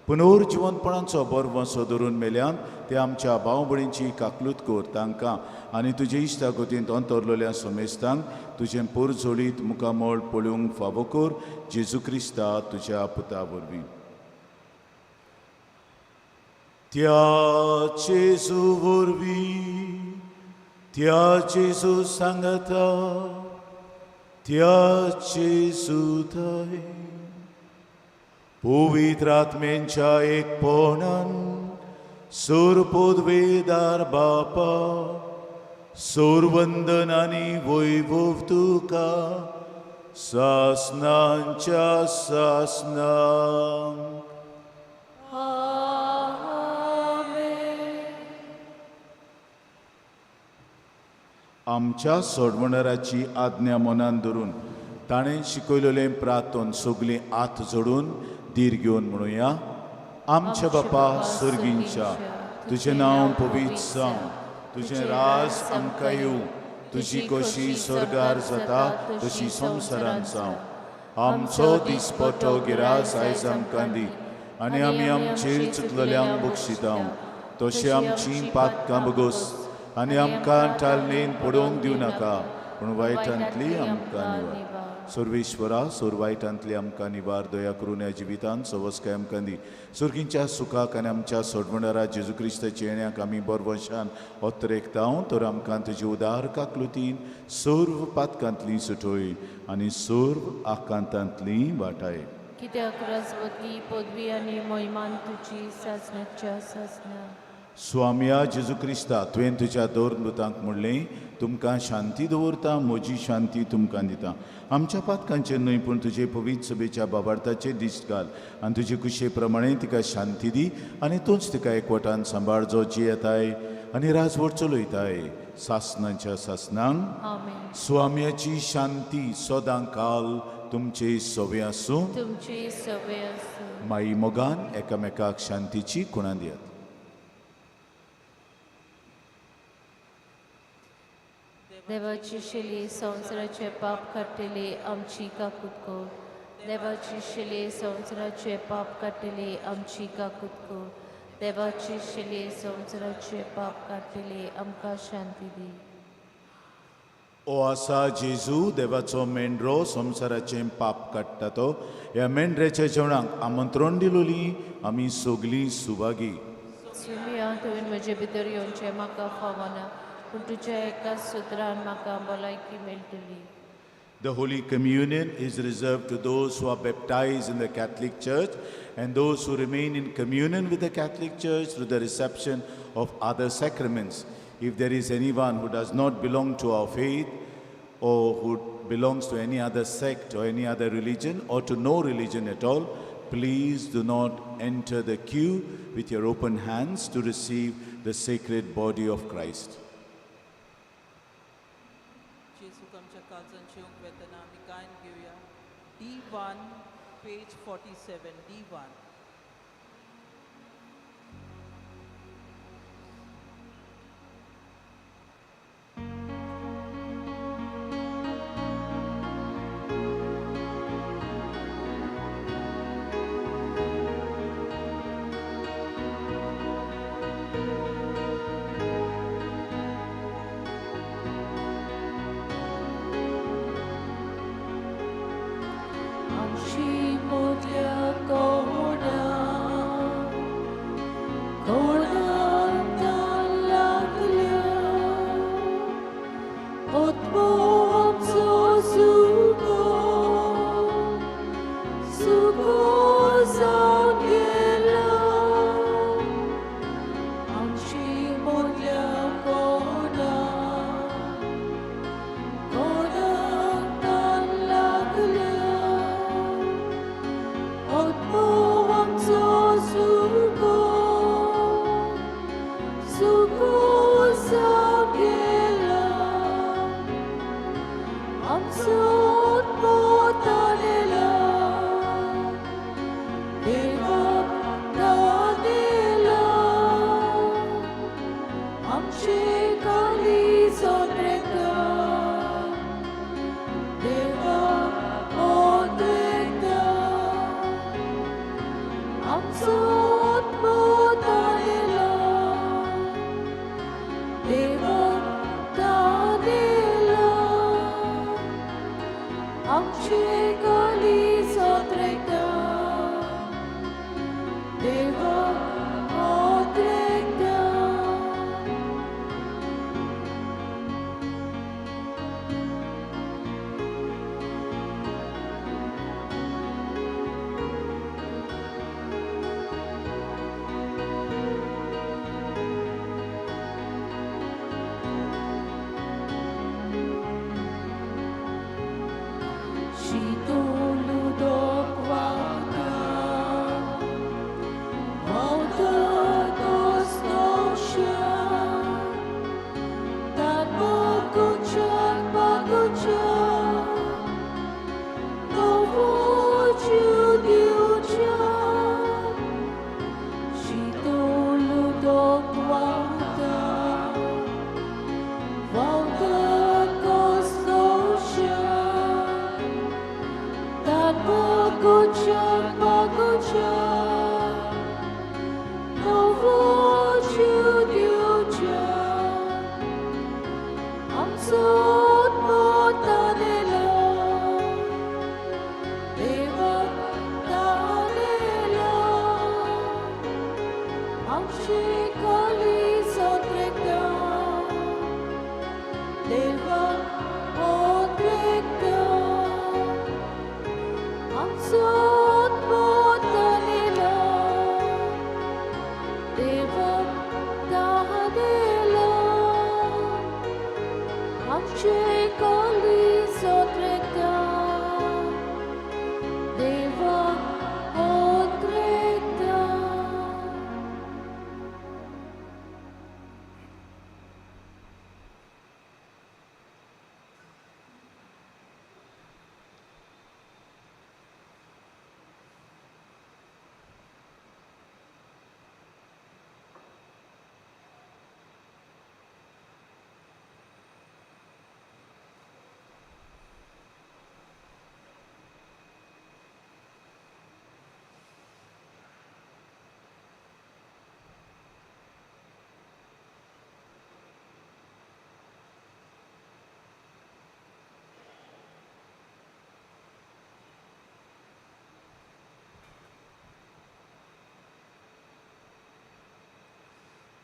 पुनर्जिवनपणाचो बरवंसो धरून मेल्यान ते आमच्या भाव भयणींची काकलूत कर तांकां आनी तुजे इश्टागतींत अंतरलेल्या समेस्तांक तुजें पोरजोळीत मुखामळ पळोवंक फावो कर, जेजू क्रिस्ता तुज्या पुता वरवीं. त्या जेजू वरवीं, त्या जेजू सांगता, त्या जेजू थंय पवित्र आत्म्यांच्या एकपणान सोर पदवेदार बापा, सोरवंदन आनी वैभव तुका सासनांच्या सासनांक. आमच्या सोडवणाराची आज्ञा मनान धरून ताणें शिकयलेलें प्रार्थन सगळीं हात जोडून धीर घेवन म्हणुया. आमच्या बापा सर्गींच्या, तुजें नांव पवित्र जावं, तुजें राज आमकां येवं, तुजी कशी स्वर्गार जाता तशी संवसारांत जावं. आमचो दिसपटो गिरास आयज आमकां दी आनी आमी आमचेर चुकलेल्यांक बक्षिता तशें आमची पातकां बगोस आनी आमकां टालणेन पडोवंक दिवं नाका, पूण वायटांतली आमकां निवार. सर्वेश्वरा, सोरवायटांतली आमकां निवार दया करून ह्या जिवितांत सवस्काय आमकां दी. सुर्गींच्या सुखाक आनी आमच्या सोडवणारा जेजू क्रिस्ताच्या येण्याक आमी बरवशान ओतरेकतांव, तर आमकां तुजी उदार काकलुतीन सर्व पातकांतली सुटोय आनी सर्व आकांतांतली वाटाय. कित्याक राजवती पदवी आनी मोहिमान तुजी सासणाच्या सासणा. स्वामया जेजू क्रिस्ता, तुवें तुज्या दोर मृतांक म्हणलें, तुमकां शांती दवरता, म्हजी शांती तुमकां दिता. आमच्या पातकांचेर न्हय पूण तुजे पवित्र सभेच्या बाबार्थाचेर दिश्ट घाल आनी तुजे कुशे प्रमाणे तिका शांती दी आनी तूंच तिका एकवटान सांबाळ, जो जियेताय आनी राजवट चलयताय सासणाच्या सासणांक. आमेन. स्वाम्याची शांती सदां काल तुमचे सवे आसूं. तुमची सवे आसूं. माई मोगान एकामेकाक शांतीची खुणां दियात. देवाची शिली संवसाराचे पाप काडटली आमची काकूत कर. देवाची शिली संवसाराचे पाप काडटली आमची काकूत कर. देवाची शिली संवसाराचे पाप काडटली आमकां शांती दी. ओ आसा जेजू, देवाचो मेंढरो, संवसाराचें पाप काडटा तो, ह्या मेंढऱ्याच्या जेवणाक आमंत्रण दिलोली आमी सगलीं सुभागी. सुमिया, तुवें म्हजे भितर येवचें म्हाका फावना, पूण तुज्या एका सुत्रान म्हाका भलायकी मेळटली. The Holy Communion is reserved to those who are baptized in the Catholic Church and those who remain in communion with the Catholic Church through the reception of other sacraments. If there is anyone who does not belong to our faith or who belongs to any other sect or any other religion or to no religion at all, please do not enter the queue with your open hands to receive the sacred body of Christ. जेजूक आमच्या काळजान जेवंक वेतना आमी गायन घेवया. D1, page 47, D1. आमची मोदल्या कोणा कोणाक तान लागल्या, आत्मो आमचो सुको सुको जावन गेला. आमची मोदल्या कोणा कोणाक तान लागल्या, आत्मो आमचो सुको सुको जावन गेला. आमचो आत्मो तानेला, देवाक तानेला. आमचे काळीज ओद्रेता, देवाक ओद्रेता. आमचो आत्मो तानेला, देवाक तानेला. आमचे काळीज ओद्रेता, देवाक ओद्रेता.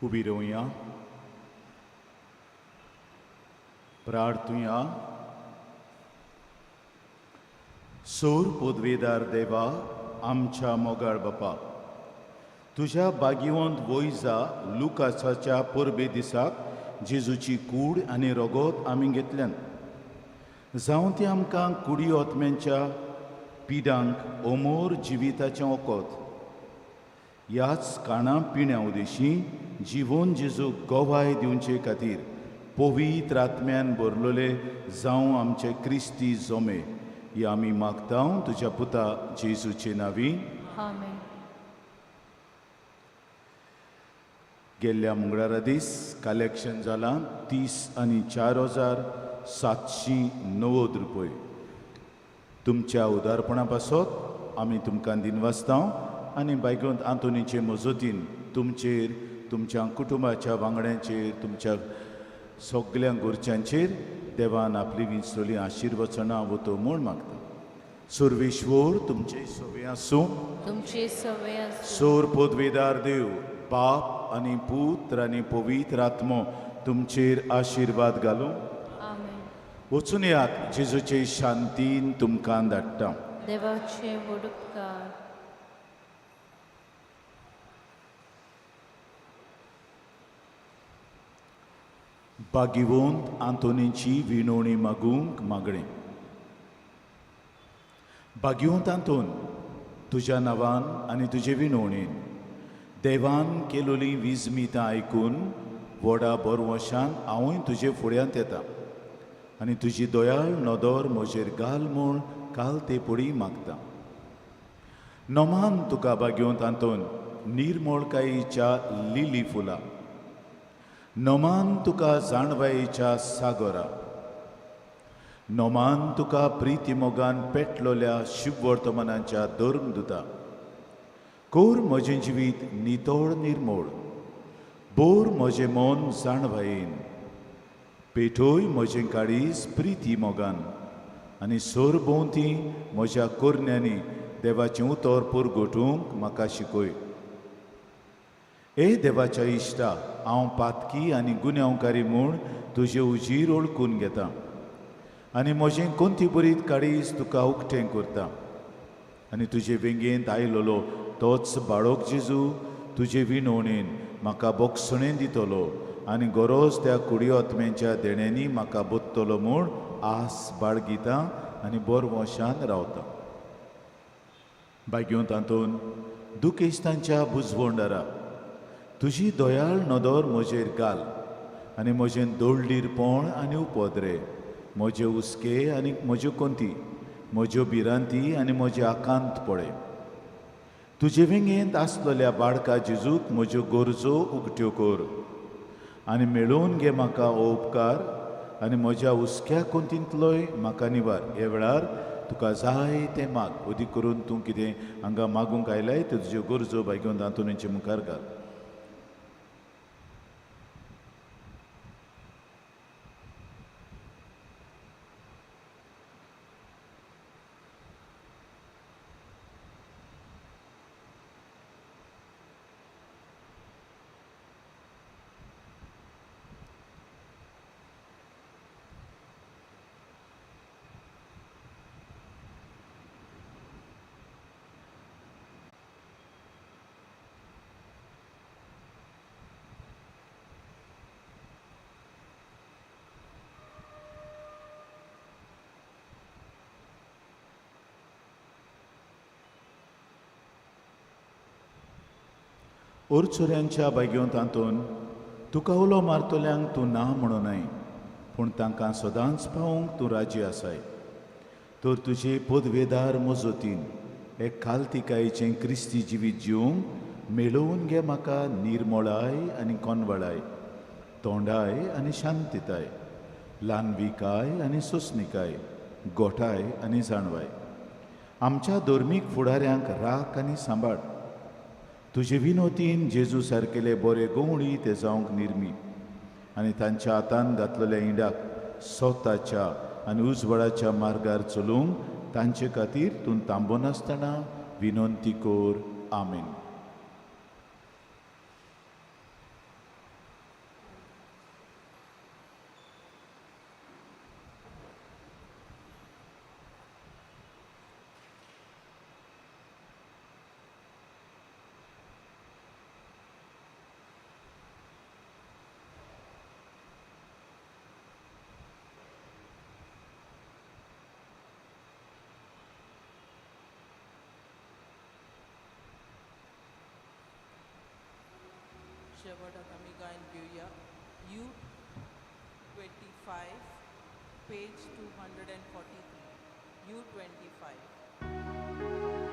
उबी रावया, प्रार्थुया। सोर पदवेदार देवा, आमच्या मोगाळ बापा, तुज्या बागिवंत वयजा लुकासाच्या परबे दिसाक जेजूची कूड आनी रगत आमी घेतल्यान, जावं ती आमकां कुडी ओतम्यांच्या पिडांक अमोर जिविताचें वखद, ह्याच काणा पिण्या उदेशी जिवन जेजूक गवाय दिवचे खातीर पवित्र आत्म्यान भरलेले जावं आमचे क्रिस्ती जमे, ही आमी मागता तुज्या पुता जेजूचे नांवी, आमेन। गेल्ल्या मंगळारा दीस कलेक्शन जालां 34,790 रुपये। तुमच्या उदारपणा पासत आमी तुमकां दिनवासता आनी बायगोंत आंतोनीचे मजतीन तुमचेर, तुमच्या कुटुंबाच्या वांगड्यांचेर, तुमच्या सगळ्या गोरच्यांचेर देवान आपली विंचलेली आशिर्वचनां वतो म्हूण मागता। सर्वेश्वर तुमचे सवे आसूं, तुमचे सवे आसूं। सोर पदवेदार देव बाप आनी पुत्र आनी पवित्र आत्मो तुमचेर आशिर्वाद घालूं। आमेन। वचून यात, जेजूचे शांतीन तुमकां धाडटा। देवाचे व्हड उपकार। बागिवंत आंतोनीची विनवणी मागूंक मागणें। बागिवंत आंतोन, तुज्या नांवान आनी तुजे विनवणेन देवान केलोली विजमितां आयकून व्हडा बरवशान हांवूय तुजे फुड्यांत येता आनी तुजी दयाळ नदर म्हजेर घाल म्हूण काल ते पडी मागता। नमान तुका बागिवंत आंतोन निर्मोळकायेच्या लिली फुलां, नमान तुका जाणवायेच्या सागोरा, नमान तुका प्रितीमोगान पेटलोल्या शिववर्तमानाच्या धर्मदुता। कोर म्हजें जिवीत नितळ निर्मोळ, बोर म्हजें मन जाणवायेन, पेटोय म्हजें काळीज प्रिती मोगान आनी सरभोंवती म्हज्या कोरण्यांनी देवाचें उतर पुरगोटूंक म्हाका शिकय। ए देवाच्या इश्टा, हांव पातकी आनी गुन्यांवकारी म्हूण तुजे उजीर ओळखून घेता आनी म्हजें कोंती बरीत काळीज तुका उक्तें करता आनी तुजे वेंगेंत आयलोलो तोच बाळक जेजू तुजे विनवणेन म्हाका बोगसणेन दितलो आनी गरज त्या कुडयोत्म्यांच्या देण्यांनी म्हाका बोत्तलो म्हूण आस बाळगिता आनी बोरवशान रावता। बायगेवन तातूंत दुखेस्तांच्या बुजवंडारा तुजी दयाळ नदर म्हजेर घाल आनी म्हजें दोळडीरपण आनी उपद्रे, म्हजे हुस्के आनी म्हज्यो कोंती, म्हज्यो भिरांती आनी म्हजे आकांत पळय। तुजे वेंगेंत आसलेल्या बाळका जेजूक म्हज्यो गरजो उगट्यो कर आनी मेळोवन घे म्हाका हो उपकार आनी म्हज्या हुस्क्या कोंतींतलोय म्हाका निवार। ह्या वेळार तुका जाय तें माग, अदीक करून तूं कितें हांगा मागूंक आयलाय त्यो तुज्यो गरजो बायगेवन आंतोनीचे मुखार घाल। ओरचोऱ्यांच्या बायगेवन तातूंत तुका उलो मारतल्यांक तूं ना म्हणूनय, पूण तांकां सदांच पावोवंक तूं राजी आसाय। तर तुजे पदवेदार मजतीन एक कालतिकायेचें क्रिस्ती जिवीत जिवंक मेळोवन घे म्हाका निर्मोळाय आनी कोनवळाय, तोंडाय आनी शांतिताय, ल्हानविकाय आनी सोंसणिकाय, गोठाय आनी जाणवाय। आमच्या धर्मीक फुडाऱ्यांक राख आनी सांबाळ। तुजे विनोतीन जेजू सारकेले बरे गवळी ते जावंक निर्मी आनी तांच्या हातान घातलेल्या इंडाक सोताच्या आनी उजवाडाच्या मार्गार चलूंक तांचे खातीर तूं थांबनासतना विनंती कर। आमेन। शेवटाक आमी गायन घेवया U 25 page 243 U 25.